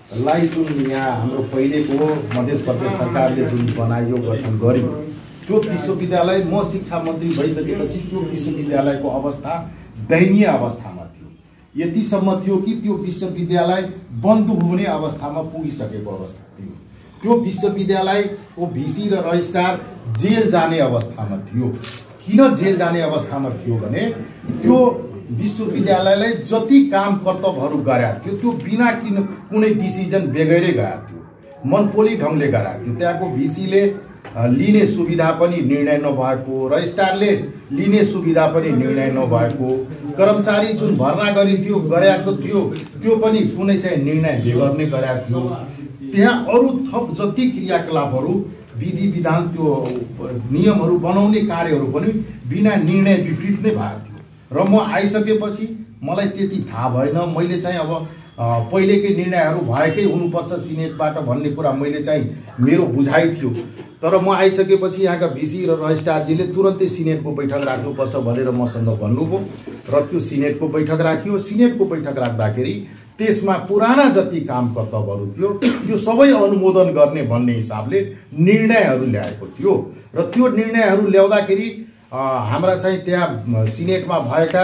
लाई जुन यहाँ हाम्रो पहिलेको मध्य प्रदेश सरकारले जुन बनायो गठन गर्यो त्यो विश्वविद्यालय म शिक्षा मन्त्री भइसकेपछि त्यो विश्वविद्यालयको अवस्था दयनीय अवस्थामा थियो। यतिसम्म थियो कि त्यो विश्वविद्यालय बन्द हुने अवस्थामा पुगिसकेको अवस्था थियो। त्यो विश्वविद्यालयको भिसी र रजिस्ट्रार जेल जाने अवस्थामा थियो। किन जेल जाने अवस्थामा थियो भने त्यो विश्वविद्यालयलाई जति काम कर्तव्यहरू गरेको थियो त्यो बिना कुनै डिसिजन बेगैरै गएको थियो, मनपोली ढङ्गले गराएको थियो। त्यहाँको भिसीले लिने सुविधा पनि निर्णय नभएको, रजिस्ट्रारले लिने सुविधा पनि निर्णय नभएको, कर्मचारी जुन भर्ना गरेको थियो त्यो पनि कुनै चाहिँ निर्णय बेगर्ने गरेको थियो। त्यहाँ अरू थप जति क्रियाकलापहरू विधि विधान त्यो नियमहरू बनाउने कार्यहरू पनि बिना निर्णय विपरीत नै भएको थियो। र म आइसकेपछि मलाई त्यति थाहा भएन। मैले चाहिँ अब पहिलेकै निर्णयहरू भएकै हुनुपर्छ सिनेटबाट भन्ने कुरा मैले चाहिँ मेरो बुझाइ थियो। तर म आइसकेपछि यहाँका भिसी र रजिस्ट्रारजीले तुरन्तै सिनेटको बैठक राख्नुपर्छ भनेर मसँग भन्नुभयो र त्यो सिनेटको बैठक राखियो। सिनेटको बैठक राख्दाखेरि त्यसमा पुराना जति काम कर्तव्यहरू थियो त्यो सबै अनुमोदन गर्ने भन्ने हिसाबले निर्णयहरू ल्याएको थियो। र त्यो निर्णयहरू ल्याउँदाखेरि हाम्रा चाहिँ त्यहाँ सिनेटमा भएका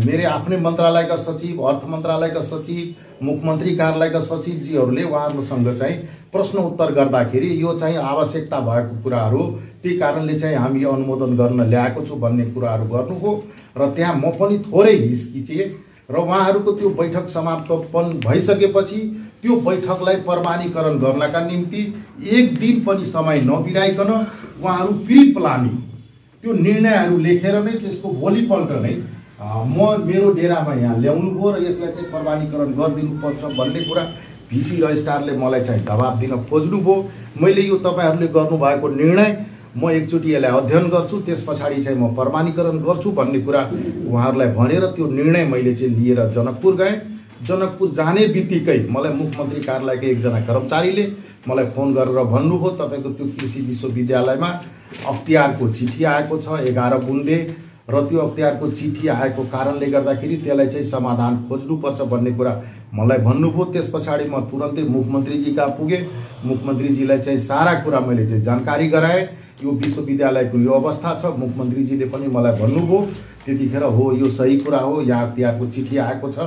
मेरै आफ्नै मन्त्रालयका सचिव, अर्थ मन्त्रालयका सचिव, मुख्यमन्त्री कार्यालयका सचिवजीहरूले उहाँहरूसँग चाहिँ प्रश्न उत्तर गर्दाखेरि यो चाहिँ आवश्यकता भएको कुराहरू त्यही कारणले चाहिँ हामी अनुमोदन गर्न ल्याएको छु भन्ने कुराहरू गर्नुभयो। र त्यहाँ म पनि थोरै हिचकिचेँ र उहाँहरूको त्यो बैठक समाप्तपन भइसकेपछि त्यो बैठकलाई प्रमाणीकरण गर्नका निम्ति एक दिन पनि समय नबिराइकन उहाँहरू प्री प्लानिङ त्यो निर्णयहरू लेखेर नै त्यसको भोलिपल्ट नै मेरो डेरामा यहाँ ल्याउनु भयो र यसलाई चाहिँ प्रमाणीकरण गरिदिनुपर्छ भन्ने कुरा भिसी रजिस्ट्रारले मलाई चाहिँ दबाब दिन खोज्नुभयो। मैले यो तपाईँहरूले गर्नुभएको निर्णय म एकचोटि यसलाई अध्ययन गर्छु, त्यस पछाडि चाहिँ म प्रमाणीकरण गर्छु भन्ने कुरा उहाँहरूलाई भनेर त्यो निर्णय मैले चाहिँ लिएर जनकपुर गएँ। जनकपुर जाने बित्तिकै मलाई मुख्यमन्त्री कार्यालयका एकजना कर्मचारीले मलाई फोन गरेर भन्नुभयो तपाईँको त्यो कृषि विश्वविद्यालयमा अख्तियारको चिठी आएको छ 11 बुन्दे र त्यो अख्तियारको चिठी आएको कारणले गर्दाखेरि त्यसलाई चाहिँ समाधान खोज्नुपर्छ भन्ने कुरा मलाई भन्नुभयो। त्यस पछाडि म तुरन्तै मुख्यमन्त्रीजी कहाँ पुगेँ। मुख्यमन्त्रीजीलाई चाहिँ सारा कुरा मैले चाहिँ जानकारी गराएँ। यो विश्वविद्यालयको यो अवस्था छ। मुख्यमन्त्रीजीले पनि मलाई भन्नुभयो त्यतिखेर हो यो सही कुरा हो, यहाँ अख्तियारको चिठी आएको छ,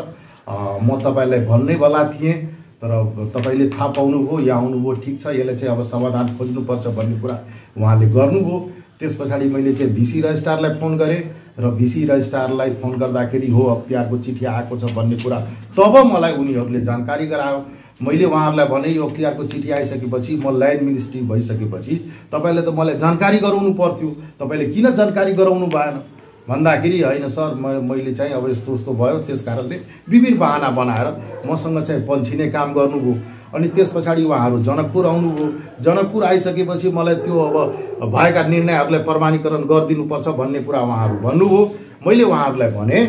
म तपाईँलाई भन्नै वाला थिएँ तर तपाईँले थाहा पाउनुभयो, यहाँ आउनुभयो, ठिक छ, यसलाई चाहिँ अब समाधान खोज्नुपर्छ भन्ने कुरा उहाँले गर्नुभयो। त्यस पछाडि मैले चाहिँ भिसी रजिस्ट्रारलाई फोन गरेँ र भिसी रजिस्ट्रारलाई फोन गर्दाखेरि हो अख्तियारको चिठी आएको छ भन्ने कुरा तब मलाई उनीहरूले जानकारी गरायो। मैले उहाँहरूलाई भने यो अख्तियारको चिठी आइसकेपछि म ल्यान्ड मिनिस्ट्री भइसकेपछि तपाईँले त मलाई जानकारी गराउनु पर्थ्यो, तपाईँले किन जानकारी गराउनु भएन भन्दाखेरि होइन सर मैले चाहिँ अब यस्तो उस्तो भयो त्यस कारणले विभिन्न बहाना बनाएर मसँग चाहिँ पन्छिने काम गर्नुभयो। अनि त्यस पछाडि उहाँहरू जनकपुर आउनुभयो। जनकपुर आइसकेपछि मलाई त्यो अब भएका निर्णयहरूलाई प्रमाणीकरण गरिदिनुपर्छ भन्ने कुरा उहाँहरू भन्नुभयो। मैले उहाँहरूलाई भने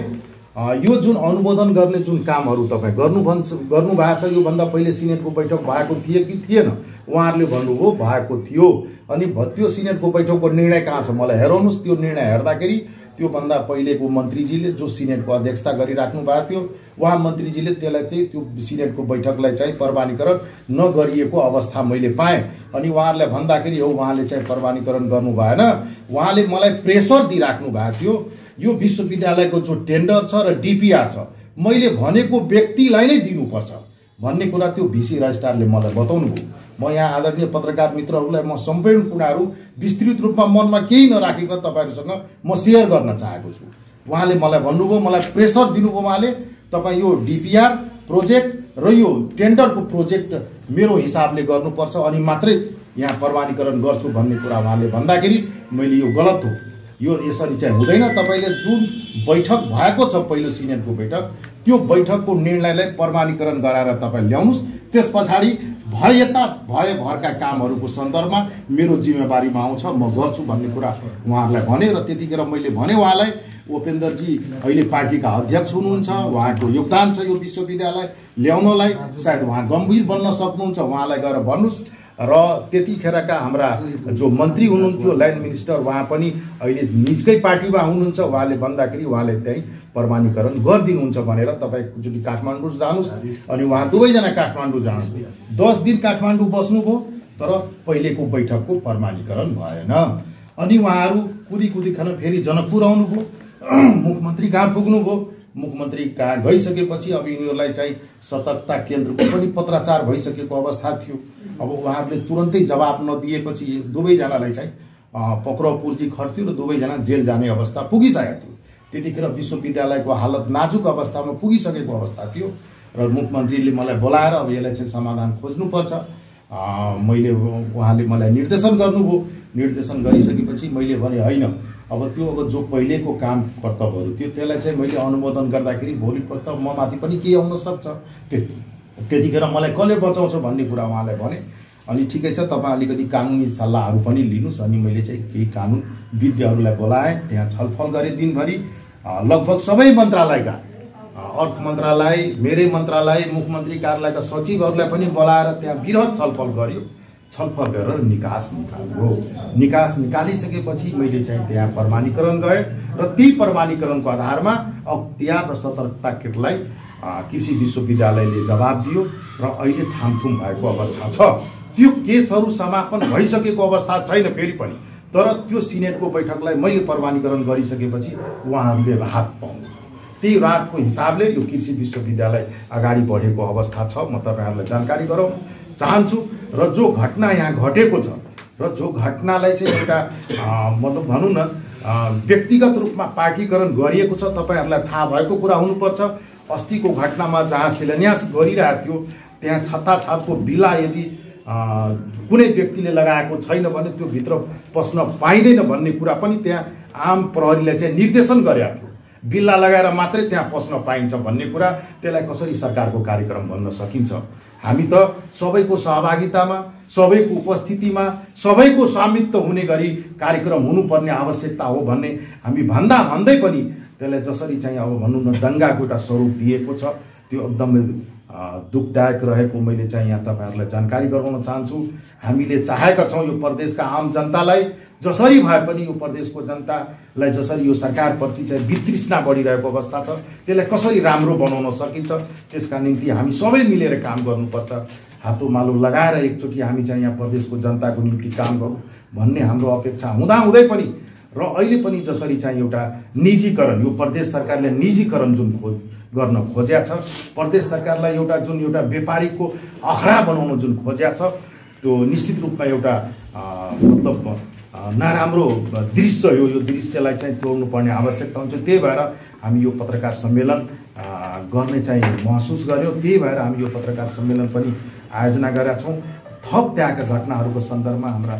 यो जुन अनुमोदन गर्ने जुन कामहरू तपाईँ गर्नुभएको छ योभन्दा पहिले सिनेटको बैठक भएको थियो कि थिएन? उहाँहरूले भन्नुभयो भएको थियो। अनि त्यो सिनेटको बैठकको निर्णय कहाँ छ मलाई हेराउनुहोस्। त्यो निर्णय हेर्दाखेरि त्योभन्दा पहिलेको मन्त्रीजीले जो सिनेटको अध्यक्षता गरिराख्नु भएको थियो उहाँ मन्त्रीजीले त्यसलाई चाहिँ त्यो सिनेटको बैठकलाई चाहिँ प्रमाणीकरण नगरिएको अवस्था मैले पाएँ। अनि उहाँहरूले भन्दाखेरि हो उहाँले चाहिँ प्रमाणीकरण गर्नु भएन, उहाँले मलाई प्रेसर दिइराख्नु भएको थियो यो विश्वविद्यालयको जो टेन्डर छ र डिपिआर छ मैले भनेको व्यक्तिलाई नै दिनुपर्छ भन्ने कुरा त्यो भिसी रजिस्ट्रारले मलाई बताउनुभयो। म यहाँ आदरणीय पत्रकार मित्रहरूलाई म सम्पूर्ण कुराहरू विस्तृत रूपमा मनमा केही नराखेर तपाईँहरूसँग म सेयर गर्न चाहेको छु। उहाँले मलाई भन्नुभयो, मलाई प्रेसर दिनुभयो उहाँले, तपाईँ यो डिपिआर प्रोजेक्ट र यो टेन्डरको प्रोजेक्ट मेरो हिसाबले गर्नुपर्छ अनि मात्रै यहाँ प्रमाणीकरण गर्छु भन्ने कुरा उहाँले भन्दाखेरि मैले यो गलत हो, यो यसरी चाहिँ हुँदैन, तपाईँले जुन बैठक भएको छ पहिलो सिनेटको बैठक त्यो बैठकको निर्णयलाई प्रमाणीकरण गराएर तपाईँ ल्याउनुहोस्। त्यस पछाडि भए भरका कामहरूको सन्दर्भमा मेरो जिम्मेवारीमा आउँछ, म गर्छु भन्ने कुरा उहाँहरूलाई भने। र त्यतिखेर मैले भने उहाँलाई उपेन्द्रजी अहिले पार्टीका अध्यक्ष हुनुहुन्छ, उहाँको योगदान छ यो विश्वविद्यालय ल्याउनलाई, सायद उहाँ गम्भीर बन्न सक्नुहुन्छ, उहाँलाई गएर भन्नुहोस्। र त्यतिखेरका हाम्रा जो मन्त्री हुनुहुन्थ्यो ल्यान्ड मिनिस्टर उहाँ पनि अहिले निजकै पार्टीमा हुनुहुन्छ, उहाँले भन्दाखेरि उहाँले त्यही प्रमाणीकरण गरिदिनुहुन्छ भनेर तपाईँ एकचोटि काठमाडौँ जानुहोस् अनि उहाँ दुवैजना काठमाडौँ जानुहोस्। 10 दिन काठमाडौँ बस्नुभयो तर पहिलेको बैठकको प्रमाणीकरण भएन। अनि उहाँहरू कुदी फेरि जनकपुर आउनुभयो, मुख्यमन्त्री कहाँ पुग्नुभयो। मुख्यमन्त्री कहाँ गइसकेपछि अब यिनीहरूलाई चाहिँ सतर्कता केन्द्रको पनि पत्राचार भइसकेको अवस्था थियो। अब उहाँहरूले तुरन्तै जवाब नदिएपछि दुवैजनालाई चाहिँ पक्राउ पुर्जी खट्थ्यो र दुवैजना जेल जाने अवस्था पुगिसकेको थियो। त्यतिखेर विश्वविद्यालयको हालत नाजुक अवस्थामा पुगिसकेको अवस्था थियो र मुख्यमन्त्रीले मलाई बोलाएर अब यसलाई चाहिँ समाधान खोज्नुपर्छ उहाँले मलाई निर्देशन गर्नुभयो। निर्देशन गरिसकेपछि मैले भने होइन, अब जो पहिलेको काम कर्तव्यहरू थियो त्यसलाई चाहिँ मैले अनुमोदन गर्दाखेरि भोलिपल्ट म माथि पनि के आउन सक्छ, त्यतिखेर मलाई कसले बचाउँछ भन्ने कुरा उहाँलाई भने। अनि ठिकै छ, तपाईँ अलिकति कानुनी सल्लाहहरू पनि लिनुहोस्। अनि मैले चाहिँ केही कानुन विद्याहरूलाई बोलाएँ, त्यहाँ छलफल गरेँ दिनभरि। लगभग सबै मन्त्रालयका, अर्थ मन्त्रालय, मेरै मन्त्रालय, मुख्यमन्त्री कार्यालयका सचिवहरूलाई पनि बोलाएर त्यहाँ वृहत छलफल गर्यो। छलफल गरेर निकास निकाल्यो। निकास निकालिसकेपछि मैले चाहिँ त्यहाँ प्रमाणीकरण गएँ र त्यही प्रमाणीकरणको आधारमा अख्तियार र सतर्कता केन्द्रलाई कृषि विश्वविद्यालयले जवाब दियो र अहिले थामथुम भएको अवस्था छ। त्यो केसहरू समापन भइसकेको अवस्था छैन फेरि पनि, तर त्यो सिनेटको बैठकलाई मैले प्रमाणीकरण गरिसकेपछि उहाँहरूले राहत पाउनु। त्यही राहतको हिसाबले यो कृषि विश्वविद्यालय अगाडि बढेको अवस्था छ। म तपाईँहरूलाई जानकारी गराउन चाहन्छु। र जो घटना यहाँ घटेको छ र जो घटनालाई चाहिँ एउटा मतलब भनौँ न व्यक्तिगत रूपमा पार्टीकरण गरिएको छ, तपाईँहरूलाई थाहा भएको कुरा हुनुपर्छ। अस्तिको घटनामा जहाँ शिलान्यास गरिरहेको थियो त्यहाँ छत्ताछापको बिला यदि कुनै व्यक्तिले लगाएको छैन भने त्यो भित्र पस्न पाइँदैन भन्ने कुरा पनि त्यहाँ आम प्रहरीलाई चाहिँ निर्देशन गरेको थियो। बिल्ला लगाएर मात्रै त्यहाँ पस्न पाइन्छ भन्ने कुरा, त्यसलाई कसरी सरकारको कार्यक्रम भन्न सकिन्छ? हामी त सबैको सहभागितामा, सबैको उपस्थितिमा, सबैको स्वामित्व हुने गरी कार्यक्रम हुनुपर्ने आवश्यकता हो भन्ने हामी भन्दै पनि त्यसलाई जसरी चाहिँ अब भनौँ न दङ्गाको एउटा स्वरूप दिएको छ, त्यो एकदमै दुखदायक रहेको मैले चाहिँ यहाँ तपाईँहरूलाई जानकारी गराउन चाहन्छु। हामीले चाहेका छौँ यो प्रदेशका आम जनतालाई जसरी भए पनि यो प्रदेशको जनतालाई जसरी यो सरकारप्रति चाहिँ वितृष्णा बढिरहेको अवस्था छ त्यसलाई कसरी राम्रो बनाउन सकिन्छ, त्यसका निम्ति हामी सबै मिलेर काम गर्नुपर्छ। हातोमालो लगाएर एकचोटि हामी चाहिँ यहाँ प्रदेशको जनताको निम्ति काम गरौँ भन्ने हाम्रो अपेक्षा हुँदै पनि र अहिले पनि जसरी चाहिँ एउटा निजीकरण, यो प्रदेश सरकारले निजीकरण जुन गर्न खोजेको छ, प्रदेश सरकारलाई एउटा व्यापारीको अखडा बनाउन जुन खोजेको छ, त्यो निश्चित रूपमा एउटा मतलब नराम्रो दृश्य हो। यो दृश्यलाई चाहिँ तोड्नु पर्ने आवश्यकता हुन्छ। त्यही भएर हामी यो पत्रकार सम्मेलन गर्ने चाहिँ महसुस गर्यौँ। त्यही भएर हामी यो पत्रकार सम्मेलन पनि आयोजना गरेका छौँ। थप त्यहाँका घटनाहरूको सन्दर्भमा हाम्रा